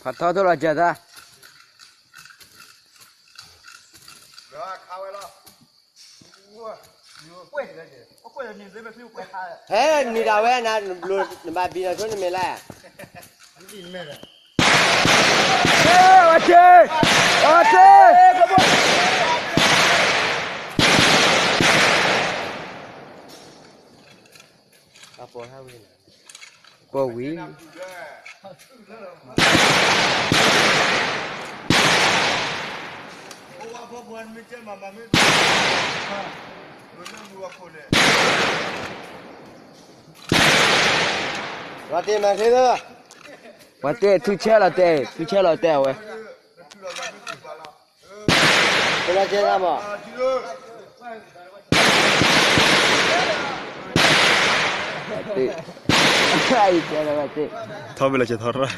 ဖးထီၣ်ထိၣ်လီၤစၢၤသး, ဟဲနံၤဒၣ်ဝဲနၤ နဘၣ်ဘံၣ်နီၢ်ဆိနမဲာ်လဲၣ်, အဝဲတ့, အဝဲတ့, ပီၢ်ဝံၤ, ပှၤတ့မၤသ့လၢ, ပှၤတ့ထူဆဲလီၤတဲာ်, ထူဆဲလီၤတဲာ်အဝဲ, ပလီၤကဲသးမး, တ့, ယတဲလီၤဝဲတ့, ထီဘိလီၤကဲထီရၣ်, ဝဲ